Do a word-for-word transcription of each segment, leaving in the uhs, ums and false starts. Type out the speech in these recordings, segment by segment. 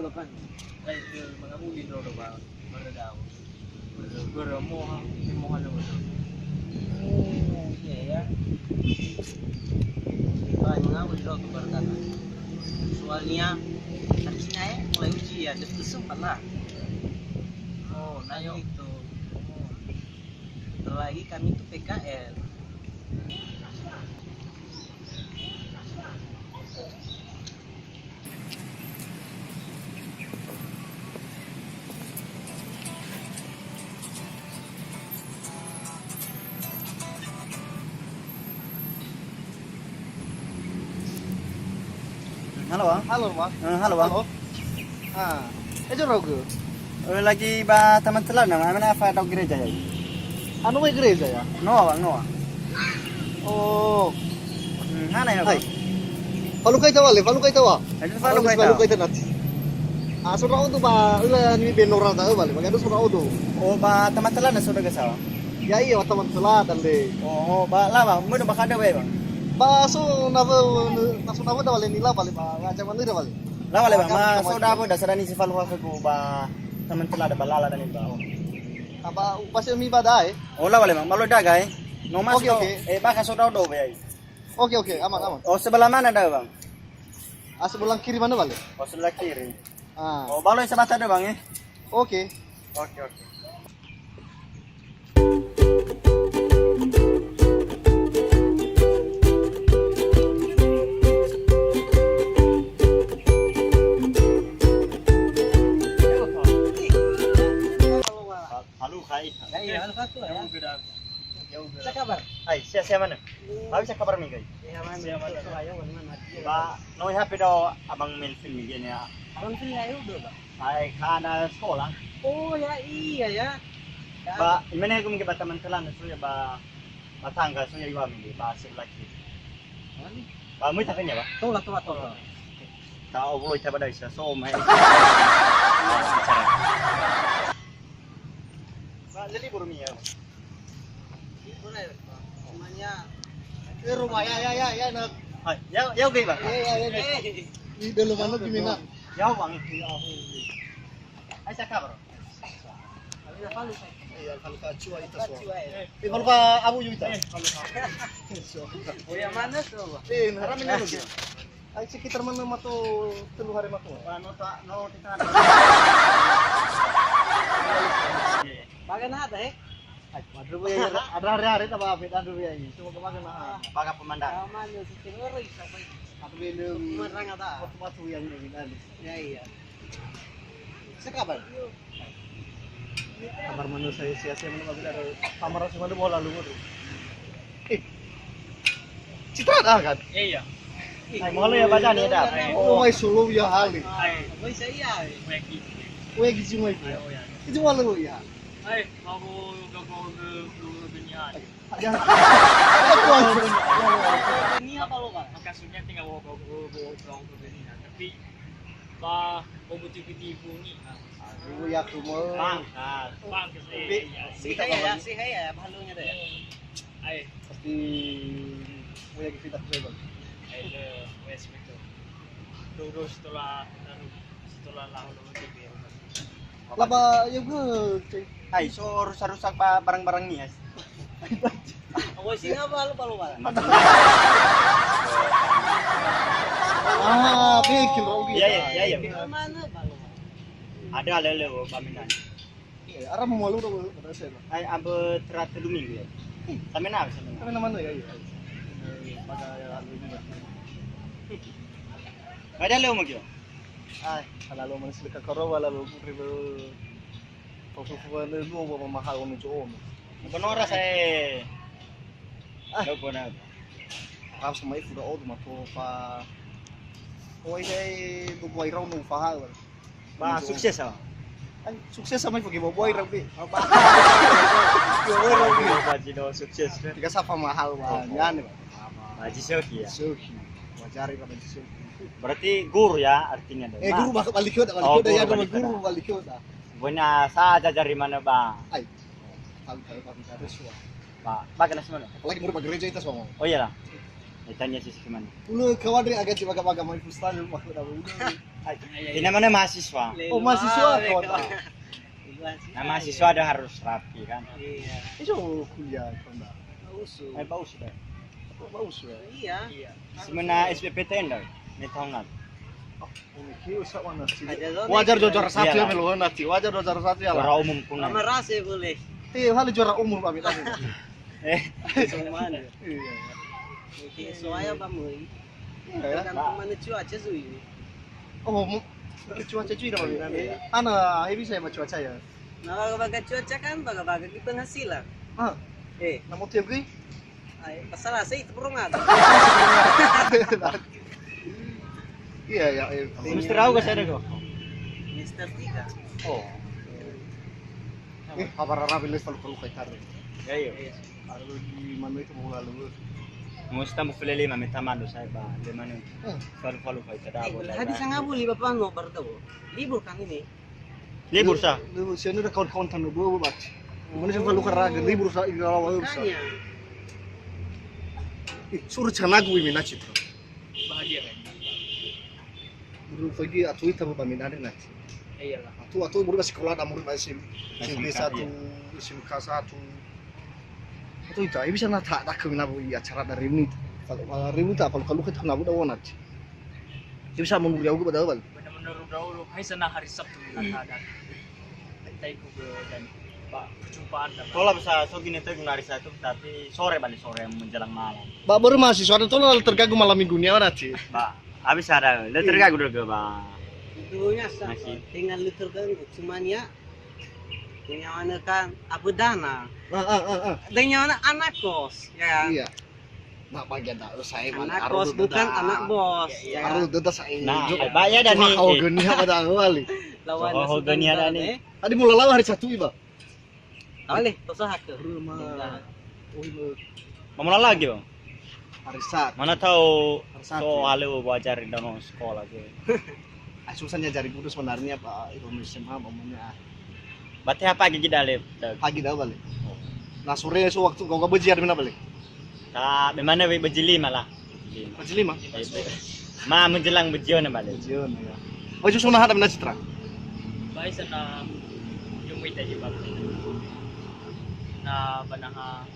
Kan, lain ke mangawuli ndra'odo ba, ba da'ö. Börö, börö moha, moha ndra'odo. Oh, iya ya. Ba mangawuli ndra'odo ba da'ö. Soalnya, habis ini mulai ujian, terus sempat lah. Oh, nah itu. Oh. Sebentar lagi kami tuh P K L. Halo, Bang. Halo, Bang. Eh, halo, Bang. Halo. Ah, eh, zoro gö. Eh, lagi ba Taman Celana, mana fa da'ö gereja ya? Anu mai gereja ya? Noa, Bang, noa. Oh. Hmm, hana ya, Bang? Hai. Falukai tawa le, falukai tawa. Aduh, falukai tawa. Falukai tawa nati. Ah, so ndra'odo ba, ula ni be nora ta, bale, magado so ndra'odo. Oh, ba Taman Celana so daga sawa? Ya iya, Taman Celana le. Oh, ba, la, Bang, mudö ba kada, Bang? Ba so nawe, na so nawe da bale nila bale ba, aja manira bale. La bale ba, ma so da bo da sarani si falu ha khögu ba Taman Celana ba lala dani ba. Oh. Aba upasi mi ba dae. Oh, la bale, Bang, malo daga, eh. No mas. Oke, oke. Eh, ba ka so da do be ai. Oke, oke, aman, aman. Oh, sebelah mana da, Bang? Ah, sebelah kiri mana bale? Oh, sebelah kiri. Ah. Oh, balo sabata da, Bang, eh. Oke. Oke, oke. Halo, Kak. Ya, iya, halo, Kak, ya. Jauh beda. Jauh beda. Apa kabar? Hai, sia-sia mana? Apa bisa kabar minggu? Iya, mana? Sia mana? Ba, no H P do Abang Melvin minggu ini ya. Abang Melvin ya, udah, Bang. Hai, kana sekolah. Oh, ya, iya, ya. Ya. Ba, imane aku mungkin ba Taman Celana, so ya, ba, ba tangga, so ya, iwa mungkin, ba, sebelah kiri. Mana? Ba, mau tanya, Pak? Tola, tola, tola. Tak obrol, tak pada bisa, so, mai. Ba, jadi burung ya. Semuanya. Eh, rumah, ya, ya, ya, ya, nak. Hai, ya, ya, oke, Bang. Ya, ya, ya, ya. Ini dulu mana gimana? Ya, Bang. Ya, oke. Hai, saya kabar. Iya, kalau kacua itu semua. Eh, kalau Pak Abu juga. Eh, kalau Pak. Oh, yang mana tuh, Bang? Eh, nah. Haram ini lagi. Ai sekitar mana mato telu hari mato. Ba no ta, no kita. Baga na ada, eh? Ai, waduh, ya, ada hari-hari tak apa, beda dulu ya ini. Cuma kemarin nah. Baga pemandangan. Aman, ya, sekitar orang bisa, Pak. Tapi ini pemandangan ada. Waktu-waktu yang ini ada. Ya, iya. Sekabar. Kamar manu saya sia-sia mana bila ada kamar si mana bola lu. Eh. Citra dah kan? Iya. Ai, malu ya baca nih dah. Oh, mai solo ya hali. Ai. Mai saya. Mai ki. Weh, gizi mai. Ayo ya. Itu malu ya. Ai, mau gagal ke belum kenyang. Ya. Ini apa lo, Pak? Maksudnya tinggal mau gagal ke belum kenyang. Tapi Ba, oh, betul-betul bunyi. Aduh, ya, aku mau. Pangkat. Pangkat, eh, iya. Si hai ya, si hai ya, malunya deh. Ai. Pasti punya kita tuh, Bang. Ai, le, wes betul. Terus setelah, setelah lahun T B. Laba, ya, gue, cek. Ai, so rusak-rusak ba-, barang-barang nih, ya. Oh, singa ba, lupa, lupa. Ah, bikin rugi. Iya, iya, iya, iya. Mana ba, lupa. Ada lele, oh, paminan. Iya, arah mau malu dong, kata saya. Ai, ambe tera telu minggu ya. Sampai nah, sampai nah. Sampai nah mana ya, iya. Pada ya, anu juga. Ada lele mau gitu. Ai, kalau mana sedekah korowa lalu ribu. Fofo-fofo le luo wa mamahau onu jo'o. Bonora sae. Ah. Lo bona. Rau sama ifu da odu mato fa. Oi dai bubuai rau nu fahau. Ba sukses ah. Ai, sukses sama ifu bubuai rau bi. Ba. Bubuai rau bi. Ba jino sukses. Tiga sapa mahal ba. Nyane ba. Ba jisoki ya. Jisoki. Wajari ba jisoki. Berarti guru ya artinya. Eh, guru balik kota, balik kota ya, guru balik kota. Pokoknya saja jari mana, Bang? Ai. Tahu, tahu, tahu, tahu, semua. Pak, Pak, kena semua. Apalagi murid gereja itu semua. Oh iyalah. Tanya sih gimana? Ulu kawan dia agak coba baga mai fustan, waktu dah ulu. Ini mana mahasiswa. Oh, mahasiswa, kawan. Nah, mahasiswa ada harus rapi kan. Iya. Itu kuliah, kawan. Bagus. Eh, bagus deh. Bagus ya. Iya. Semena S B P T N dah. Ini tahun kan. Oh, ini kiu sama nasi. Wajar juara satu ya, melu nasi. Wajar juara satu ya. Juara umum kuna. Sama rasa boleh. Iya, hal juara umum kami tadi. Eh, semuanya. Iya. Oke, soalnya apa, Moy? Iya, ya. Tergantung mana cuaca, Zui. Oh, mu-, cuaca cuy dah, Bang. Iya. Ana, hebi saya cuaca ya. Nah, baga-baga cuaca kan, baga-baga gitu penghasilan. Ah. Eh. Nama tiap gui? Ay, pasal saya itu perungat. Iya, ya, iya. Semester berapa saya ada kok? Semester tiga. Oh. Eh, kabar Arabi les falu-falu kaitar. Ya, iya. Iya. Aduh, di mana itu mau lalu? Musta mau file lima, minta madu saya, Bang. Di mana? Hmm. Falu-falu kaitar. Eh, dah, boleh, hadi dah. Sangat boleh, Bapak, no, baru tahu. Libur kan ini? Libur sa. Libur sa, ini ada kawan-kawan tanu dua, Bapak. Mana sih falu karaga, libur sa, ini lawa, libur sa. Makanya. Ih, suruh canagu ini, Nacitra. Bahagia kan? Menurut lagi atau itu apa minare nanti? Iyalah. Atau, atau murid masih sekolah, ada murid masih S M P satu, S M K satu. Atau itu, ya bisa nata tak ke mina bu acara dari ini. Kalau, kalau ribu tak, kalau, kalau kita kena budak wanat. Ya bisa menurut aku pada awal. Benar-benar udah dulu, hai sana hari Sabtu mina tak ada. Taiku ke dan, Pak, perjumpaan dah, Pak. Tola bisa so gini tuh hari satu, tapi sore balik sore menjelang malam. Ba, baru mahasiswa ada tola terganggu malam minggunya, mana, Ci? Ba, habis ada, le terganggu dulu ke, Ba. Dulunya sa-, masih. Tinggal le terganggu, cuman ya, nyawana kan, apa dana? Ah, ah, ah, ah. Dan nyawana anak kos, ya kan? Iya. Nah, bagian da'ö sa'ae mane. Anak kos, bukan anak bos, ya. Aro döda sa'ae. Nah, baya dani. Ho geni ha pada awali. Lawan ho geni ha dani. Tadi mulai lawan hari Sabtu, Iba. Alih, tosaha ke. Rumah. Mau mulai lagi, Bang? Hari Sabtu. Mana tahu hari Sabtu, so ya. Aleu belajar di dalam sekolah ke. Ah, susah nyajari guru sebenarnya, Pak, ilmu S M A, umpamanya. Berarti apa gigi dalem? Pagi dah balik. Nah, sore so waktu kau gak belajar mana balik? Ta, memang we bejilima lah. Bejilima? Iya, be-, ma menjelang bejiona balik. Bejiona, ya. Oh, itu sunah ada mina Citra? Baik sana, yang muita je bab. Nah, banaha.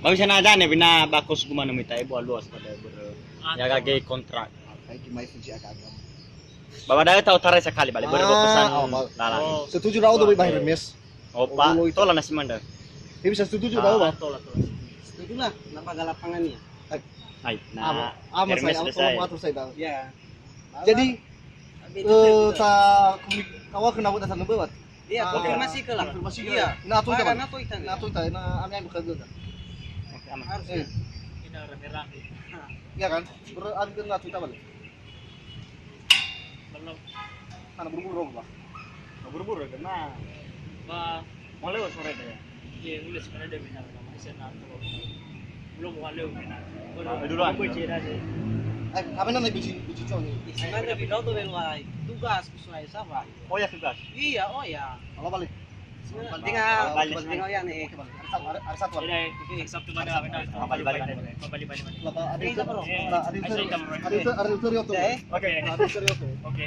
Baik sana ada nih, bina bakos gumana muita ibu luas pada ber-, ah, ya, kage kontrak. Kayak gimana itu sih agak-agak. Bawa da'ö ta'otarai sakali bale, börö pesan lalan. Oh, setuju ndra'o doi ba Hermes. Opa, tola nasi manda. Dia bisa setuju ndra'o, Bang? Tola, tola. Setuju lah, kenapa gak lapangan ya? Hai, nah, Hermes saya, saya tahu. Ya. Jadi, eh, ta kumi-, kawa kenapa datang ke bawah? Iya, konfirmasi ke lah. Konfirmasi ke. Iya. Nah, tuh, nah, tuh, nah, ame-ame ke. Oke, aman. Harus. Kita rame-rame. Iya kan? Ber-, ame-ame ke, nah, tuh, balik. Belum. Mana buru-buru, Bang? Nah, buru-buru, karena mau lewat sore deh. Iya, udah sebenarnya dia bilang, "Masih enak, belum mau lewat." Ah, dulu, ah. Eh, apa namanya biji, biji cong ini? Sebenarnya lebih tahu tuh, tugas, sesuai sama. Oh ya, tugas. Iya, oh ya. Kalau balik? Tinggal, balik. Tinggal ya nih. Oke, balik. Hari Sab-, hari, hari Sabtu, balik. Iya, hari Sabtu mana? Balik, balik, balik. Balik, balik, balik. Ada itu, ada itu, ada itu, ada itu, ada itu. Oke. Ada itu, ada itu. Oke.